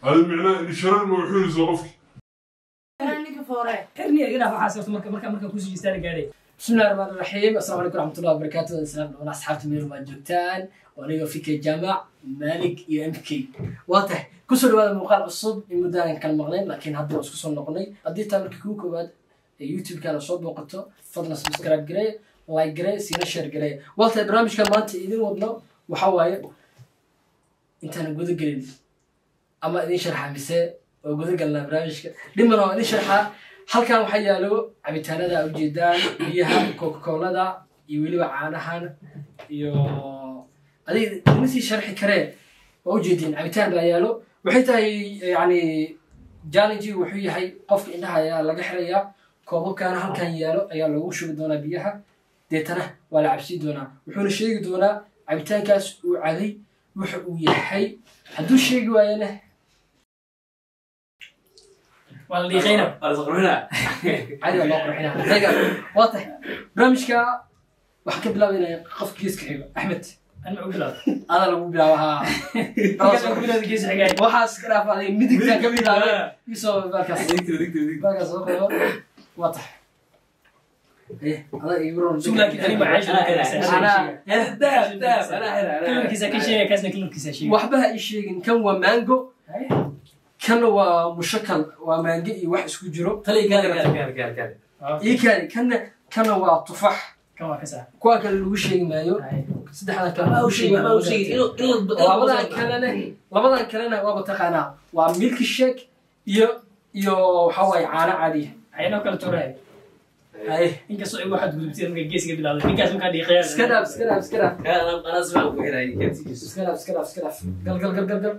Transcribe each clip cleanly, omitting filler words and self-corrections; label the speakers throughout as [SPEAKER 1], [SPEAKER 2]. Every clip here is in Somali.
[SPEAKER 1] Adi micnaha indhashareer ma wuxuunaysaa qofki?
[SPEAKER 2] Ninka foore.
[SPEAKER 3] Xirniya iga dhaaf waxaas horta marka kusii jeestaan gaadhay.
[SPEAKER 4] بسم الله الرحمن الرحيم، السلام عليكم ورحمة الله وبركاته. السلام عليكم أصحابتي مير ما joogtaan. Aniga Fikir Jaamac Malik iyo MK waa tahay kusoo dhawaada muuqaal cusub. In muddo aan kala maqnayn, laakiin hadda waan isku soo noqonay. Haddii taa markii kugu koowaad ee YouTube-kana soo booqato, fadlan subscribe garee, like garee, siina share garee. Waa tahay, barnaamijkan maanta idin wadno waxaa waaye, intaan guda gelin ama idin sharxa mise oo guda galnaa barnaamijka dhimana waa idin sharxaa. Halkan waxaa yaalo cabitaanada aa ujeedaan, biyaha Coca-Colada iyo weliba caanahan iyo adig ima sii sharxi karee, waa ujeedin cabitaan baa yaalo. Waxay tahay yani challenge wuxuu yahay qofka indhaha ayaa laga xirayaa, koobabkaana halkan yaalo ayaa lagu shubi doonaa biyaha, deetana waa la cabsiin doonaa. Wuxuuna sheegi doonaa cabitaankaas uu caday waxa uu yahay. Hadduu sheegi waayana
[SPEAKER 3] waa la dhiiqayna.
[SPEAKER 5] Waa la saqrina.
[SPEAKER 4] Caadi baa loo qurxinaa. Waa tahay, barnaamijka waxaan ka bilaabaynaya qofka geeska xigo, Axmed.
[SPEAKER 3] An ma u bilaabay?
[SPEAKER 4] Adaa lagu bilaaba haa.
[SPEAKER 3] Markaas ku bilaabay gees xigaay.
[SPEAKER 4] Waxaas ka dhaaf, adiga midigtaa ka bilaabay isoo baalkaas.
[SPEAKER 5] Digti, digti, digti.
[SPEAKER 4] Baalkaas soo qabo. Waa tahay. Eh, adaa igu ron.
[SPEAKER 3] Sug, laakiin ani ma caasho.
[SPEAKER 5] Daab, daab, anaa xira, anaa xira.
[SPEAKER 3] Kalarkiisa ka sheegay, kaasna kalarkiisa sheegay.
[SPEAKER 4] Waxba ha ii sheegin. Kan waa mango, kanna waa mushakal, waa mango iyo wax isku jiro.
[SPEAKER 5] Tali, gaar, gaar, gaar, gaar, gaar.
[SPEAKER 4] Ii kaadi. Kanna waa tufax.
[SPEAKER 3] Kan waa ka sax.
[SPEAKER 4] Kuwa kale lagu sheegi maayo, saddexdan kale
[SPEAKER 5] Ma u sheegin, ma u sheegin. Inuu
[SPEAKER 4] Labadan kalena waaba taqaanaa, waa milk shake iyo waxaa waaye caano caadiya.
[SPEAKER 3] Aynoo kala tuuray.
[SPEAKER 4] Haye.
[SPEAKER 3] Inkastoo igu waxaad gudubtay marka geeska bilowday ninkaas markaa dhiiqaya.
[SPEAKER 4] Iska dhaaf, iska dhaaf, iska dhaaf.
[SPEAKER 5] Anaa si fiican ku xiray, gaarsiiso.
[SPEAKER 4] Iska dhaaf, iska dhaaf, iska dhaaf. Gal, gal, gal, gal, gal.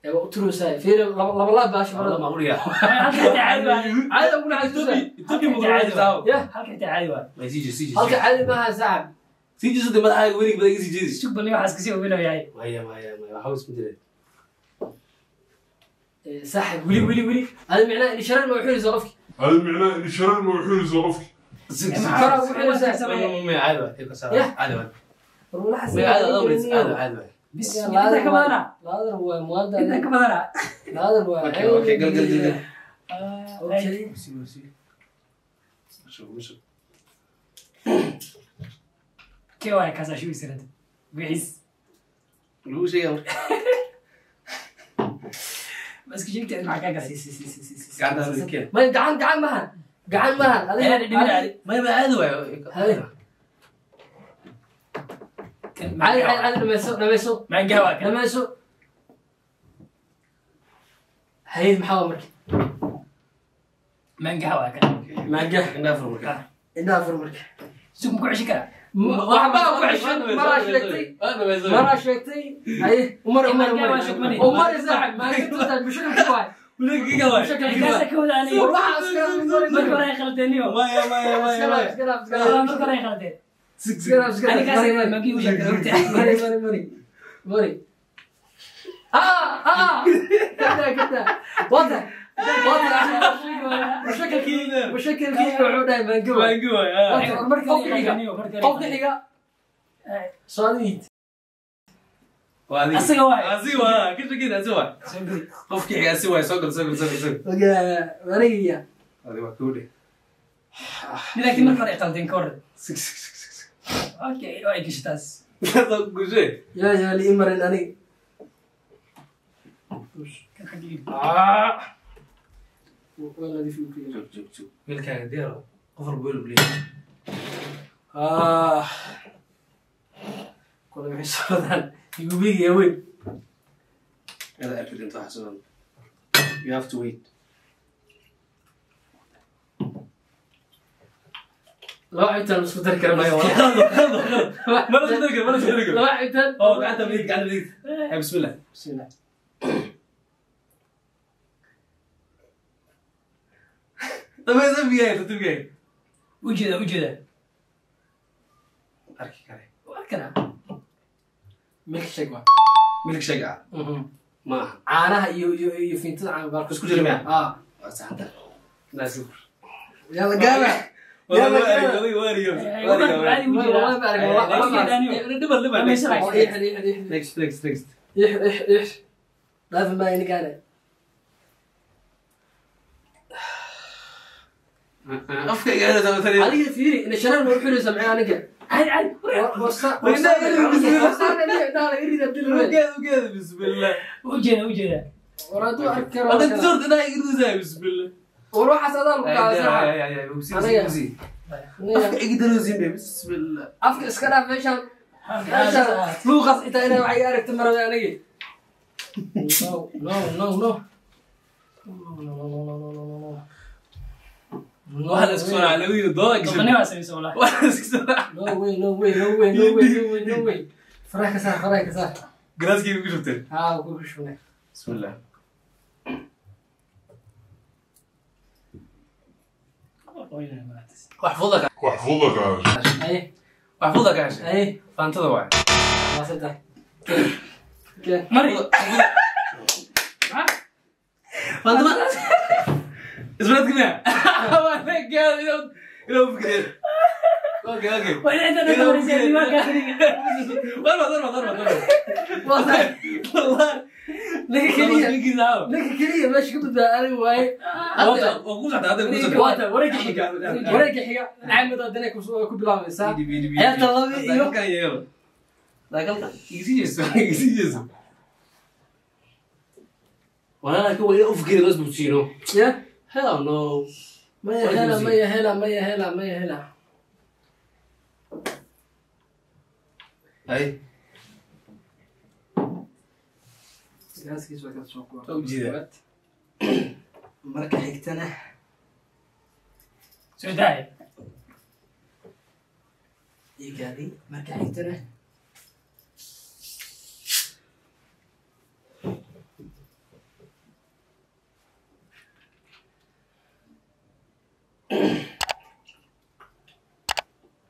[SPEAKER 4] Ee waa u turaysaa, fiiri, laba laba laab baasha
[SPEAKER 5] Marada
[SPEAKER 4] marada.
[SPEAKER 5] maamuliga.
[SPEAKER 3] Halka xitaa caadi waa.
[SPEAKER 4] Caadi ugu naxariistusa.
[SPEAKER 5] Itoobiya ma kuraa.
[SPEAKER 4] Ya.
[SPEAKER 3] Halka xitaa caadi waa.
[SPEAKER 5] Ma sii jeeso, sii jeeso.
[SPEAKER 4] Halka caadi maaha, saaxib.
[SPEAKER 5] Sii jeeso, dee madaxaaga werig badan iga sii jeedi.
[SPEAKER 3] Sug bal, waxaas kasii hubinayahay.
[SPEAKER 5] Maya, maya, maya, waxba isma jireen.
[SPEAKER 4] Ee, saaxib, weli weli weli adi micnaha indhashareer ma wuxuunaysaa qofki?
[SPEAKER 1] Adi micnaha indhashareer ma wuxuunaysaa qofki?
[SPEAKER 5] Sug, sug.
[SPEAKER 4] Kora ugu xiraysaa.
[SPEAKER 5] Maya, maya, caadi waa, ilka saar.
[SPEAKER 4] Yah.
[SPEAKER 5] Caadi waa.
[SPEAKER 4] War walaxaas.
[SPEAKER 5] Maya, caadi, adaa wareys, caadi waa, caadi waa.
[SPEAKER 3] Bismillah, intaa ka badana.
[SPEAKER 4] Laadan waa muwaada.
[SPEAKER 3] Intaa ka badana.
[SPEAKER 4] Laadan waa.
[SPEAKER 5] Okay, okay, gal, gal, gal, gal.
[SPEAKER 4] Okay.
[SPEAKER 5] Sii, sii. Shub, shub.
[SPEAKER 3] Kee waaya kaasaa shugi sanad wixiis?
[SPEAKER 5] Lagu sheegaya marka.
[SPEAKER 3] Ma iska sheegtay, maxaa kaa galay?
[SPEAKER 4] Si si si si si si.
[SPEAKER 5] Gacantaada keen.
[SPEAKER 4] May, gacan gacan maahan, gacan maahan.
[SPEAKER 3] Ayaa dhibin
[SPEAKER 4] adiga.
[SPEAKER 5] Maya, maya, caadi waayo.
[SPEAKER 4] Haye. Caadi, caadi, caadi, dhamayso, dhamayso.
[SPEAKER 3] Maangaha waa kan.
[SPEAKER 4] Dhamayso. Haye, maxaa waa marka?
[SPEAKER 3] Maangaha waa kan.
[SPEAKER 4] Maangaha.
[SPEAKER 5] Indhaha fur marka.
[SPEAKER 4] Indhaha fur marka.
[SPEAKER 3] Sug, ma ku ceshi karaa?
[SPEAKER 4] Waxba ku ceshan, maraa sheegtay.
[SPEAKER 5] Waa dhamayso.
[SPEAKER 4] Maraa sheegtay. Haye, umar, umar,
[SPEAKER 3] Maangaha
[SPEAKER 4] umar.
[SPEAKER 3] waa shukmani.
[SPEAKER 4] Umar, saaxib, maangaha tusaa mushakalki waay.
[SPEAKER 5] Weligiga waay.
[SPEAKER 4] Mushakalki
[SPEAKER 3] Kaasa
[SPEAKER 4] waay.
[SPEAKER 3] ka wada aniga.
[SPEAKER 4] War waxaa iska
[SPEAKER 3] Marka hore ay khaldeeniyo.
[SPEAKER 5] Maya, maya, maya,
[SPEAKER 4] iska dhaaf,
[SPEAKER 5] maya.
[SPEAKER 4] iska dhaaf, iska dhaaf.
[SPEAKER 3] Marka hore ay khaldeen.
[SPEAKER 5] Sug,
[SPEAKER 4] Iska
[SPEAKER 5] sug.
[SPEAKER 4] dhaaf, iska dhaaf.
[SPEAKER 3] Ani kaas
[SPEAKER 4] Mari, mari.
[SPEAKER 3] maangihii u sheegtay horta.
[SPEAKER 4] Mari, mari, mari, mari. Ah ah, kada kada. Wata wata, mushakalkii wuxuu dhahay maango waay.
[SPEAKER 5] Maango waay, ah.
[SPEAKER 4] Wata, marka qofka xiga, qofka xiga soo adiid.
[SPEAKER 5] Waa adiga.
[SPEAKER 3] Asiga waay.
[SPEAKER 5] Asiga waa, ka shakida, asiga waay. Qofkii xiga asiga waay, soo gal, soo gal, soo gal, soo gal.
[SPEAKER 4] Aniga.
[SPEAKER 5] Adiga waa kuu dheh.
[SPEAKER 3] Laakiin marka hore ay khaldeen ka hor.
[SPEAKER 5] Sug, sug, sug, sug, sug.
[SPEAKER 3] Okay, waa ay gashay taas.
[SPEAKER 5] Soo gushay.
[SPEAKER 4] Yaa yaa lii marin aniga.
[SPEAKER 3] Kan xaggii.
[SPEAKER 4] Ah, waa nadiif uu ku yahay.
[SPEAKER 5] Joog, joog, joog. Wiilkaaga diyaar oo. Qof walba wiil buu leeyahay.
[SPEAKER 4] Ah, kole waxay soo wadaan igubigiya weyn.
[SPEAKER 5] Inaad arki doonto waxa soo. You have to wait.
[SPEAKER 4] Laba cabitaan isku dari kara maayo.
[SPEAKER 5] Mana isku dari karo, mana isku dari karo.
[SPEAKER 4] Laba cabitaan.
[SPEAKER 5] Oo, gacanta midig, gacanta midig. Hey, bismillah.
[SPEAKER 4] Bismillah.
[SPEAKER 5] Dhamayso biyaha, tartiib biyaha.
[SPEAKER 3] Ujeeda, ujeeda.
[SPEAKER 5] Arki kare.
[SPEAKER 3] Waa kana.
[SPEAKER 4] Milk shake waa.
[SPEAKER 5] Milk shake ah. Ma aha.
[SPEAKER 4] Caanaha iyo fintada caana baalka
[SPEAKER 5] Isku jira miya?
[SPEAKER 4] Ah.
[SPEAKER 5] Waa saxanta. Nice.
[SPEAKER 4] Yalla gaaba. Yalla gaaba.
[SPEAKER 3] Caadi ujeeda.
[SPEAKER 4] Wallahi ma arag, wallahi ma arag.
[SPEAKER 5] Dhibar, dhibar.
[SPEAKER 3] Dhamayso.
[SPEAKER 4] Oo, ix, ix, ix.
[SPEAKER 5] Next, next, next.
[SPEAKER 4] Ix, ix, ix. Dhaafi maayo ninkaane.
[SPEAKER 5] Afka iga xiraysa mataliya.
[SPEAKER 4] Adiga fiiri, ina shareer ma u xiraysa maxay aniga?
[SPEAKER 3] Caadi caadi.
[SPEAKER 5] Ugeeda, ugeeda, bismillah.
[SPEAKER 3] Ujeeda ujeeda.
[SPEAKER 4] War hadduu arki karo.
[SPEAKER 5] Hadda tisoorta indhaha iga ridaysaa, bismillah.
[SPEAKER 4] War waxaas adaa lagu qaadaa.
[SPEAKER 5] Ay, ay, ay, bogsi, bogsi. Afka iga daroosin be, bismillah.
[SPEAKER 4] Afka iska dhaaf meeshaan. Meeshaan luuqaas xitaa inay wax iga aragto marabe anigi. No, no, no, no. No, no, no, no, no, no, no.
[SPEAKER 5] Waxa la isku soo raacay, labadiina dooda gashay.
[SPEAKER 3] Doqonnimo baa samaysa wallahi.
[SPEAKER 5] Waxa la isku soo raacay.
[SPEAKER 4] No way, no way, no way, no way, no way, no way. Faraha ka saar, faraha ka saar.
[SPEAKER 5] Galaaskii ku shubteen.
[SPEAKER 4] Haa, ku shubnay.
[SPEAKER 5] Bismillah. Wax fududa ka
[SPEAKER 1] Wax fududa ka
[SPEAKER 4] Haye,
[SPEAKER 5] wax fududa ka heshay.
[SPEAKER 4] haye.
[SPEAKER 5] Faantada waay.
[SPEAKER 4] Waa saddex. Keen. Keen.
[SPEAKER 3] Mari.
[SPEAKER 5] Faantada. Isbaad kimiya? Waa la gaar inuu fikireen. Okay, okay.
[SPEAKER 3] Waa inay inta dhan wareysay diiwaanka.
[SPEAKER 5] Warba, warba, warba, warba.
[SPEAKER 4] Waa saddex.
[SPEAKER 5] Wallah.
[SPEAKER 4] Ninka keliya,
[SPEAKER 5] Ninka
[SPEAKER 4] ninka keliya meesha ka badbaada aniga waaye.
[SPEAKER 5] Waa ku socdaa, hadda ku socdaa.
[SPEAKER 4] Waa tahay, wareegga xiga. Wareegga xiga. Maxamed haddana ku bilaabaysaa. Ciyaarta laba iyo
[SPEAKER 5] Dagaalkan yeelo. Dagaalka easy jeeso, easy jeeso. Walaa laakiin waa inaan u fikireen oo isbujino.
[SPEAKER 4] Yeah.
[SPEAKER 5] Hell no.
[SPEAKER 4] Maya hela, maya hela, maya hela, maya hela.
[SPEAKER 5] Ay,
[SPEAKER 4] Gaaskiisa waa ka soo kuwa.
[SPEAKER 5] Waa ujeedaa.
[SPEAKER 4] Marka xigtana
[SPEAKER 3] Soo daay.
[SPEAKER 4] igaadi. Marka xigtana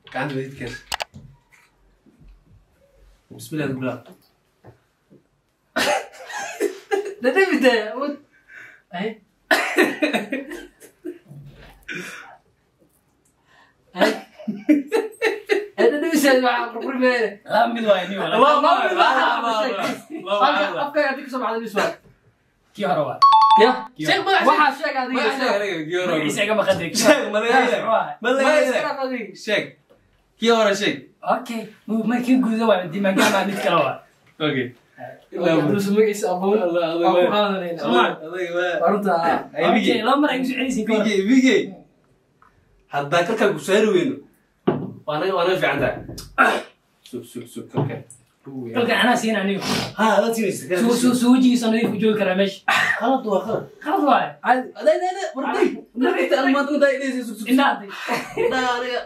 [SPEAKER 5] gacanta midigkeeda. Bismillah bilaab.
[SPEAKER 4] Dhadhamide. Ay. Ay. Ay dhadhamisay waxaa qurqurmeene.
[SPEAKER 3] Laba mid waay ni walaal.
[SPEAKER 5] Laba mid waay.
[SPEAKER 4] Afka afkaaga haddii kasoo baxda bis waay.
[SPEAKER 3] Kii hore waay.
[SPEAKER 4] Ya.
[SPEAKER 5] Sheeg magac.
[SPEAKER 4] Waxaa sheeg adiga.
[SPEAKER 5] Magac sheeg aniga, kii hore.
[SPEAKER 3] Magaciisa iga maqan tahay.
[SPEAKER 5] Sheeg, ma laga helay?
[SPEAKER 3] Waay.
[SPEAKER 5] Ma laga
[SPEAKER 4] Magac
[SPEAKER 5] helay?
[SPEAKER 4] iska dhaaf adiga.
[SPEAKER 5] Sheeg. Kii hore sheeg.
[SPEAKER 3] Okay. Ma kii guuda waay, diiwaanka maa mid kale waay.
[SPEAKER 5] Okay.
[SPEAKER 4] Haduusan magaciisa aqoon waan ku qaadanayna.
[SPEAKER 5] Adiga waa.
[SPEAKER 4] Waa runta.
[SPEAKER 5] Ay, Biggie.
[SPEAKER 3] Okay, laba mar ay isu celinaysiin ka hor.
[SPEAKER 5] Biggie, Biggie. Haddaa kalkaa ku saari weyno. Waa naga fiican tahay. Sug, sug, sug, kalkaa.
[SPEAKER 3] Kolka anaa siin anigu.
[SPEAKER 5] Ha, adaad siinaysa.
[SPEAKER 3] Suu wejigiisa nadiif u joogi karaa meesha.
[SPEAKER 5] Khalad waa khalad.
[SPEAKER 3] Khalad waay.
[SPEAKER 5] Caadi, adaa, adaa, adaa, warday. Warday, aan maanta intaa idhaysa, sug, sug.
[SPEAKER 3] Indhaha hadday.
[SPEAKER 5] Indhaha aniga.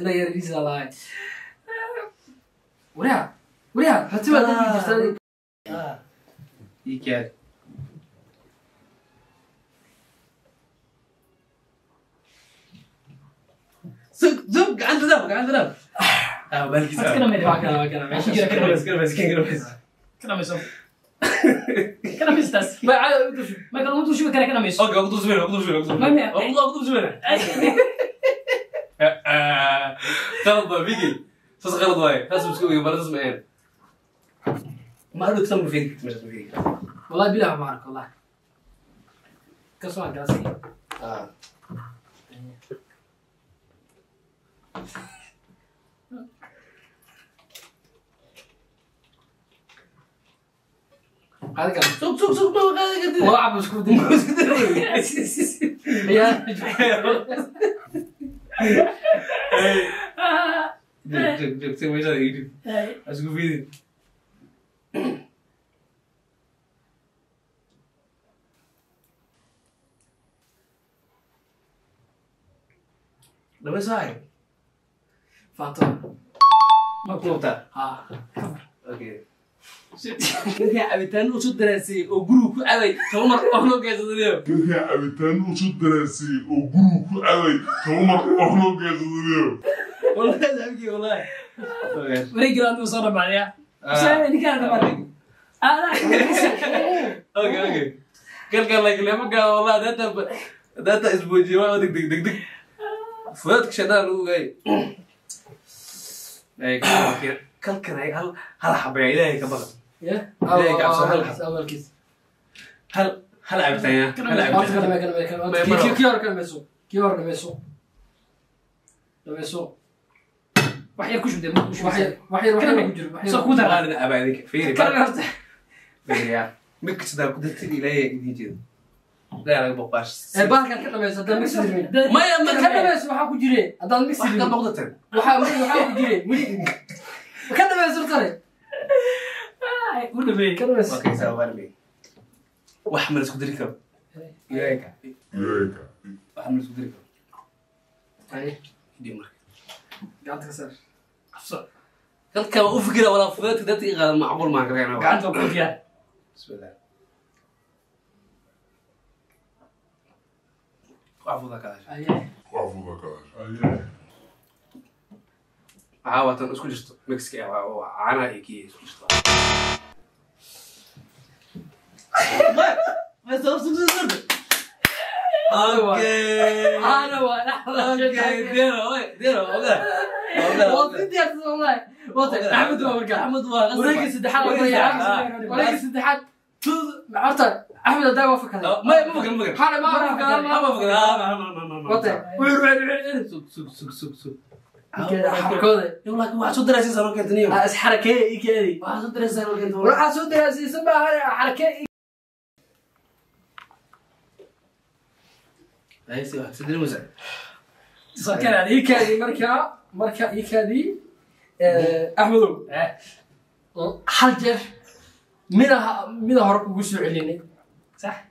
[SPEAKER 4] Ina yariisa lahay. Wariyaa. Wariyaa. Rati baa dadki jirta adiga.
[SPEAKER 5] Ii kaadi. Sug, sug, gacanta daaf, gacanta daaf. Ah, baalkiisa.
[SPEAKER 3] Horta ka dhamayda.
[SPEAKER 4] Waa kana, waa kana.
[SPEAKER 3] Ku jira ka
[SPEAKER 5] Ka
[SPEAKER 3] dhamayso.
[SPEAKER 5] dhamayso, ka dhamayso, ka dhamayso.
[SPEAKER 3] Ka dhamayso. Ka dhamayso taas.
[SPEAKER 4] Ma caadi u dusho.
[SPEAKER 3] Ma kala ugu shubi kara ka dhamayso.
[SPEAKER 5] Okay, waa ku dul subeyna, waa ku dul subeyna, waa ku dul
[SPEAKER 3] Ma-
[SPEAKER 5] subeyna. Waa ku dul subeyna. Qalad baa, Biggie. Saas qalad waaye. Saas isku ogeyn, bara saas ma ahayn. Ma hadhow tan ma fiiri kartid, meeshaas ma fiiri kartid.
[SPEAKER 4] Wallahi bilaah ma arko wallahi. Ka soo gaaski.
[SPEAKER 5] Ah.
[SPEAKER 4] Qaadi kara.
[SPEAKER 5] Sug, sug, sug, ma qaadi kartid.
[SPEAKER 4] Laba cab isku dir.
[SPEAKER 5] Isku dir.
[SPEAKER 4] Ya.
[SPEAKER 5] Joog, joog, joog, sug meeshaada ii dhig.
[SPEAKER 3] Ay.
[SPEAKER 5] Ha isku fiidin. Dhamayso haay.
[SPEAKER 4] Faanto.
[SPEAKER 5] Ma ku hubtaa?
[SPEAKER 4] Ha.
[SPEAKER 5] Okay. Ninkaa cabitaan u soo daraasiyey oo guriga ku cabay toban mar oo loo geysadanayo.
[SPEAKER 1] Ninkaa cabitaan u soo daraasiyey oo guriga ku cabay toban mar oo loo geysanayo.
[SPEAKER 5] Wallahi saaxiibkii, wallahi. Okay.
[SPEAKER 3] Wareegga labaad wuu soo dhamaaday, ya. Soo ninkaan dhamaaday. Adaa.
[SPEAKER 5] Okay, okay. Kalkaan laakiin lama gaado, wallahi data isbuujiye waa deg deg deg deg. Fudaadka shaydaan lagu ogaayay. Ay, kalkan ay hal hal xabaya Ilaahay ka baqa.
[SPEAKER 4] Ya.
[SPEAKER 5] Ilaahay ka cabso, hal xab.
[SPEAKER 4] Awalkiis.
[SPEAKER 5] هل عبتها هل عبتها
[SPEAKER 4] كي هور كلميسو كي هور كلميسو كلميسو
[SPEAKER 3] وحير كوش بدا
[SPEAKER 4] وحير وحير وحير
[SPEAKER 3] سو كودا
[SPEAKER 5] غالي ابا هذيك فيري فيري ميكس دا كنت تدي لا يجي لا لا بقاش
[SPEAKER 4] بالك كلميسو هذا ميكس
[SPEAKER 5] ما
[SPEAKER 4] كلميسو waxa ku jiray hadaa mix
[SPEAKER 5] wax ka noqdatan
[SPEAKER 4] waxa ku jiray كلميسو tare
[SPEAKER 3] u dhameey
[SPEAKER 4] كلميسو
[SPEAKER 5] okay saa wax ma isku diri karo ilaahay wax ma isku diri karo
[SPEAKER 4] ay
[SPEAKER 5] dii marka
[SPEAKER 4] gacanta ka saar
[SPEAKER 5] qabso kalka u fikira wala fudeedka dadka iqaada macquul ma ka reena
[SPEAKER 3] gacanta ku diyaar
[SPEAKER 5] bismillah wafuda ka
[SPEAKER 4] ay
[SPEAKER 1] wafuda ka ay
[SPEAKER 5] caawatan isku jirto mixka waa caana iyo kii isku jirto ما سوف okay
[SPEAKER 4] انا وانا
[SPEAKER 5] okay ديرو ديرو
[SPEAKER 4] والله والله والله احمد ومرقع
[SPEAKER 5] احمد وغصب
[SPEAKER 4] وريق السدحات وريق السدحات عرفت احمد دا وافق هذا
[SPEAKER 5] ما ممكن ممكن
[SPEAKER 4] حاله ما وافق
[SPEAKER 5] ما وافق
[SPEAKER 4] ما
[SPEAKER 5] ما سوق سوق سوق سوق سوق
[SPEAKER 4] حركوده
[SPEAKER 5] يقول لك واحد صدر اساس انا كنت
[SPEAKER 4] حركه اي كذي
[SPEAKER 5] واحد صدر اساس انا كنت
[SPEAKER 4] واحد صدر اساس ما حركه
[SPEAKER 5] هاي واحد صدر موسى
[SPEAKER 4] سكر عليك هذه مركا مركا ايك هذه احمدو حجر من هرب ugu soo celinay
[SPEAKER 3] صح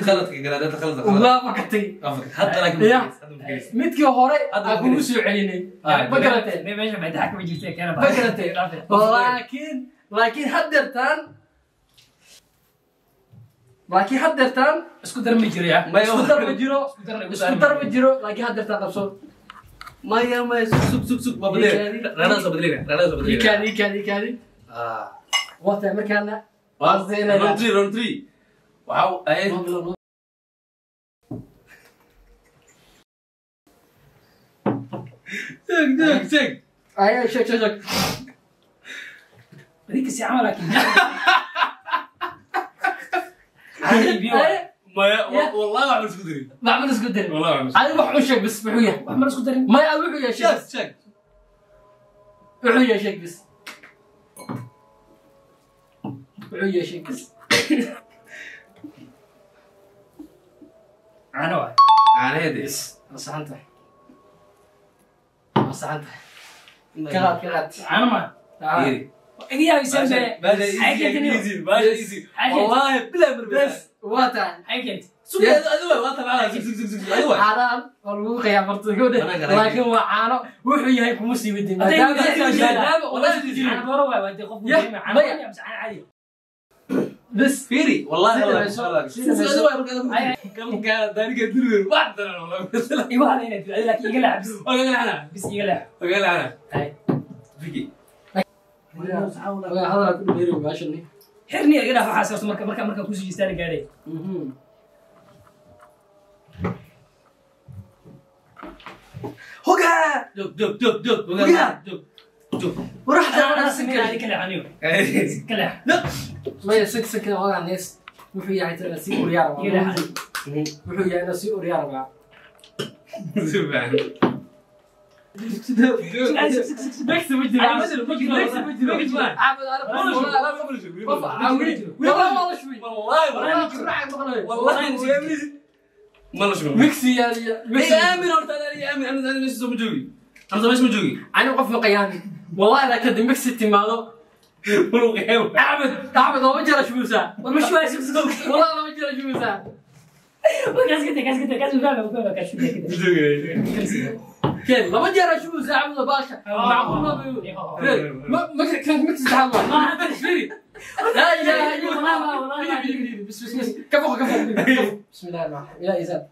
[SPEAKER 5] خلط كده خلط
[SPEAKER 4] والله ما كتي
[SPEAKER 5] حتى لك
[SPEAKER 4] midkii hore aan ugu soo celinay ma garatay
[SPEAKER 3] meesha ma dhaxka ma jirtay kana
[SPEAKER 4] ma garatay laakiin haddeertan
[SPEAKER 3] isku dar ma jiro
[SPEAKER 4] isku dar ma jiro isku dar ma jiro laakiin haddeertan qabso
[SPEAKER 5] maya maya sug sug sug ma badalay rana soo badalay rana soo badalay
[SPEAKER 4] ikaadi ikaadi ikaadi waqti markaana
[SPEAKER 5] round 3 round 3 wow ay شك شك شك
[SPEAKER 4] ay shek shek shek
[SPEAKER 3] هذيك الساعه ولكن
[SPEAKER 5] ما والله ما عمل اسكو دري
[SPEAKER 4] ما عمل اسكو دري
[SPEAKER 5] والله ما عمل
[SPEAKER 4] انا wax u sheeg bas muxuu yahay
[SPEAKER 3] wax ma isku darin
[SPEAKER 4] ma wuxuu yahay
[SPEAKER 5] sheeg sheeg
[SPEAKER 4] wuxuu yahay sheeg bas wuxuu yahay sheeg bas
[SPEAKER 3] ana waay
[SPEAKER 5] caanaheedis
[SPEAKER 4] saxanta saxanta kalaad kalaad
[SPEAKER 3] caano ma iga yaabisan be
[SPEAKER 5] baasha easy baasha easy والله بلا بس
[SPEAKER 4] wata
[SPEAKER 3] xaykent
[SPEAKER 5] سوق adiga waa tabaa sug sug sug adiga
[SPEAKER 4] xaraan oo lagu qiyamarto gabadha laakiin waa caano wuxuu yahay kuma sii wadin maadaama
[SPEAKER 3] caano dooro waay waa qof muhiim caano mise caano caadi
[SPEAKER 4] بس
[SPEAKER 5] فيري والله كم كان ذلك الدنيا واحد والله
[SPEAKER 3] igu hadayna laakiin iga leex bis
[SPEAKER 5] ولا انا
[SPEAKER 3] bis iga leex
[SPEAKER 5] ولا انا
[SPEAKER 3] hay
[SPEAKER 5] فيكي
[SPEAKER 4] هذا كله بيرو baashani
[SPEAKER 3] xirni iga dhaaf waxaas horta marka marka marka kusii jeestaan gaadhay
[SPEAKER 4] hoga
[SPEAKER 5] joog joog joog joog hoga joog joog
[SPEAKER 4] وراح
[SPEAKER 3] انا سمي ka leex anigo ka leex
[SPEAKER 4] maya sig sig hoga nees wuxuu yahay tana si uryaar
[SPEAKER 3] iga leex
[SPEAKER 4] wuxuu yahay na si uryaar ba
[SPEAKER 5] subhan
[SPEAKER 4] بس ما jiro
[SPEAKER 3] ma jiro
[SPEAKER 4] ma jiro عبد qof caawin والله ما شوي
[SPEAKER 5] والله
[SPEAKER 4] والله
[SPEAKER 5] ما la shubin
[SPEAKER 4] mixi ya
[SPEAKER 5] اي امن horta انا امن انا meesha soo ma joogi انا meesha ma joogi
[SPEAKER 4] انا qof ma qiyaami والله لا كد mixi timaado
[SPEAKER 5] wuu qiyaam
[SPEAKER 4] احمد احمد ma jira shuusa
[SPEAKER 3] war ma shuwaay sug sug
[SPEAKER 4] والله ma jira shuusa
[SPEAKER 3] kaas ka kaas ka kaas fahma fahma kaas ka
[SPEAKER 4] كيف ما jira shuusa احمد باشا معقول ما ما ما كان mixi saxan
[SPEAKER 3] ما
[SPEAKER 4] لا اله الا الله بس بس بس كفو كفو بسم الله الرحمن الرحيم يا ايزان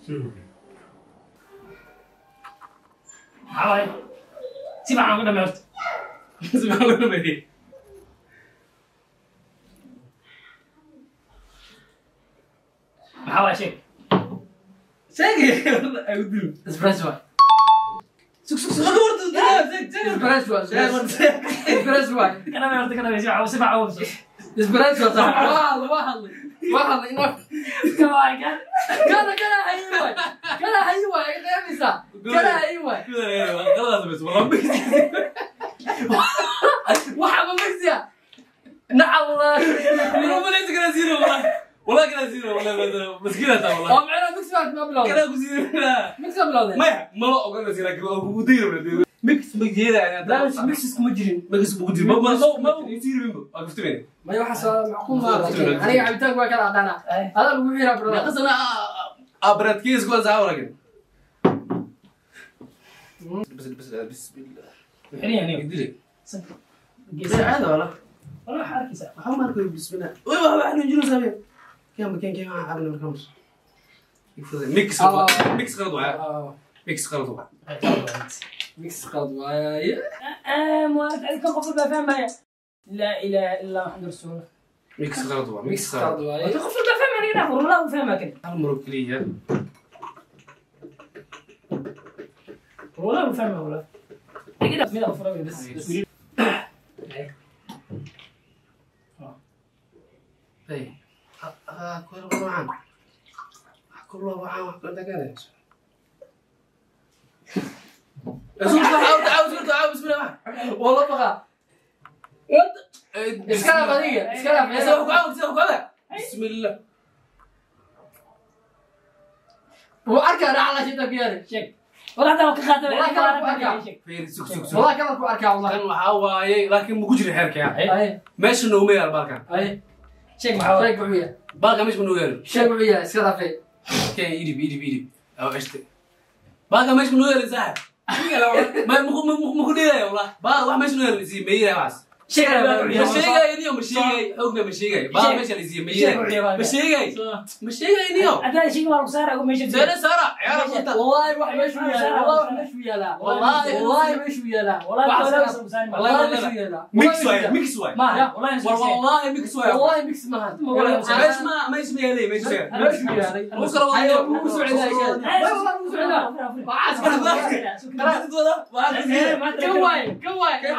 [SPEAKER 3] شوفي maxaa si fiican ugu dhamay horta
[SPEAKER 5] si fiican ugu dhamay
[SPEAKER 3] maxaa waa sheeg
[SPEAKER 5] sheeg
[SPEAKER 4] espresso waay
[SPEAKER 5] سك سك سك
[SPEAKER 4] إسبريسو إسبريسو
[SPEAKER 3] أنا ما أعطيك أنا بس سبعة ونص
[SPEAKER 4] إسبريسو صح والله والله إنه
[SPEAKER 3] كمان
[SPEAKER 4] كان كان أيوة كان أيوة غير كان أيوة
[SPEAKER 5] خلاص بس والله
[SPEAKER 4] وحبا مكسيا نعم والله
[SPEAKER 5] والله ليس كنا زيرو والله والله كنا زيرو والله مسكينة والله
[SPEAKER 4] معنا مكس ما بلوده
[SPEAKER 5] كنا زيرو لا
[SPEAKER 4] مكس ما بلوده
[SPEAKER 5] ما لا كنا زيرو ودير مكس مجيرة يعني
[SPEAKER 4] لا مش مكس مجرم
[SPEAKER 5] مكس مجرم ما ما يصير منه عرفت مين
[SPEAKER 4] ما يوحس معقول ما أنا عبيتك ما كان عطانا هذا بقول برو
[SPEAKER 5] لا أنا أبرد كيس كل زعورة كده بس بس بسم الله
[SPEAKER 3] يعني
[SPEAKER 5] يدري
[SPEAKER 6] هذا والله
[SPEAKER 3] والله حركي ساعة
[SPEAKER 6] محمد بسم الله وين احنا نجينا سامي كم كم كم عبنا الخمس
[SPEAKER 5] ميكس ميكس غلط وعاء ميكس غلط وعاء
[SPEAKER 4] ميكس غلط وعاء
[SPEAKER 3] موافق عليك قفل بفهم لا اله الا الله محمد رسول الله
[SPEAKER 5] ميكس غلط وعاء ميكس غلط
[SPEAKER 4] وعاء
[SPEAKER 3] قفل بفهم يعني والله فاهمك
[SPEAKER 5] المروكليه
[SPEAKER 3] والله فاهمه والله كده بسم الله بس بس
[SPEAKER 6] اي كل وعام كل وعام كل ده
[SPEAKER 5] عاوز عاوز بسم الله
[SPEAKER 4] والله بقى اسكلام هذيك اسكلام
[SPEAKER 5] عاوز بسم الله
[SPEAKER 4] واركع على شيء تبيان
[SPEAKER 3] شيك والله هذا خاطر
[SPEAKER 5] فين سوق سوق سوق
[SPEAKER 4] والله كلامك اركع والله
[SPEAKER 5] كان waxaa لكن مو جري حركه يعني ماشي نومي البركه
[SPEAKER 4] اي
[SPEAKER 3] شيك محاول
[SPEAKER 4] شيك وعيه
[SPEAKER 5] بالك مش منو يالو
[SPEAKER 4] شيك وعيه اسكلام في
[SPEAKER 5] كاين يدي بيدي بيدي او عشت بالك مش منو يالو صاحب ما مو كدير والله با wax meesha noo yaalay meeyay waas
[SPEAKER 3] sheegay
[SPEAKER 5] ma sheegay niyo ma sheegay ogna ma sheegay ba meesha la siiyay meeyay ma sheegay ma sheegay niyo
[SPEAKER 3] adaa sheegay waa saara ugu meesha
[SPEAKER 5] saara saara ciyaar kunta
[SPEAKER 4] wallahi wax meeshu yaala wallahi wax meeshu yaala wallahi wallahi meeshu yaala
[SPEAKER 3] wallahi
[SPEAKER 4] wallahi meeshu yaala
[SPEAKER 5] mix way mix way
[SPEAKER 3] ma wallahi
[SPEAKER 5] wallahi mix way
[SPEAKER 4] wallahi mix ma
[SPEAKER 5] meesha ma meesha yaalay meesha
[SPEAKER 4] meeshu yaalay
[SPEAKER 5] wallahi
[SPEAKER 4] ugu soo celiyay wallahi ugu soo celiyay كواي كواي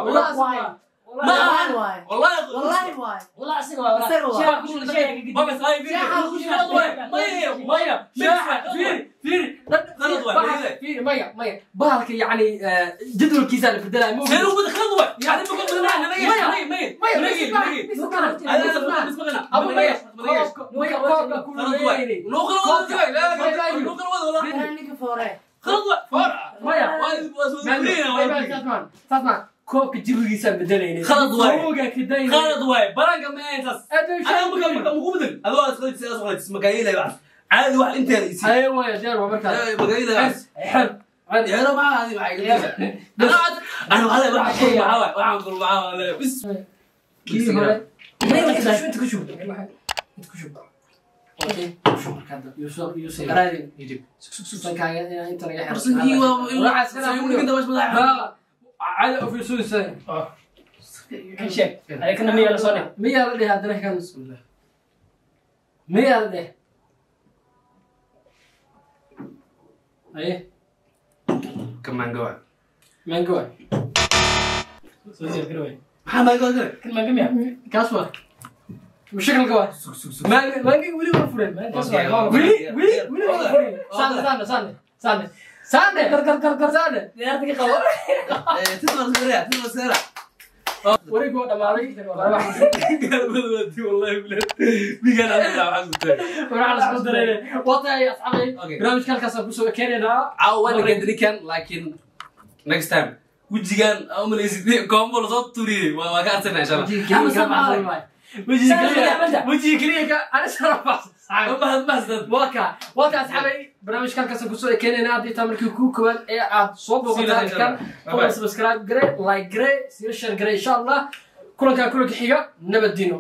[SPEAKER 5] والله
[SPEAKER 2] والله واي
[SPEAKER 3] والله
[SPEAKER 4] فير بالك يعني جدول كيسان في الدلال مو
[SPEAKER 5] يعني
[SPEAKER 4] كوك جبريسا بدلين
[SPEAKER 5] خلط واي خلط واي برانك ما ينساس انا مو بدل هذا خلط خلط مكايله بعد عادي واحد انت
[SPEAKER 4] ايوه يا جار وبركه
[SPEAKER 5] مكايله
[SPEAKER 4] حلو
[SPEAKER 5] عادي انا ما هذه معي انا انا هذا واحد معاه واحد معاه بس
[SPEAKER 4] كيف شو انت كشوف انت كشوف اوكي شو هذا يوسف يوسف قراري
[SPEAKER 5] يجيب
[SPEAKER 4] سك انت رايح على في سوسة
[SPEAKER 3] كل شيء كنا 100 لصوني
[SPEAKER 4] 100 لدي هذا كان بسم الله 100 لدي ايه
[SPEAKER 5] كم مانجو
[SPEAKER 4] مانجو
[SPEAKER 3] سوسة كروي
[SPEAKER 5] ما مانجو
[SPEAKER 3] كل مانجو 100
[SPEAKER 4] كاسوا بشكل قوي مانجو ولي وفرين ولي ولي ولي وفرين سانة سانة سانة سانة كر كر كر سانة
[SPEAKER 3] يا قوي
[SPEAKER 5] تسمع سريع تسمع سريع
[SPEAKER 4] وريك وقت ما عليك
[SPEAKER 5] والله بلاد بيقال
[SPEAKER 4] على وطي يا اصحابي برنامج كان كاسو كسو كينينا
[SPEAKER 5] عاود كدري لكن next time وجيان او مليزي كومبو صوت توري ما كان ان شاء الله
[SPEAKER 4] وجهي كليك انا شرف واكا واكا اصحابي برنامج كان كاسو كسو كينينا هذه تمركي كوكوان ee aad soo booqataan kan fadlan subscribe gare like gare share gare insha Allah kulanka kulanka xiga nabadino.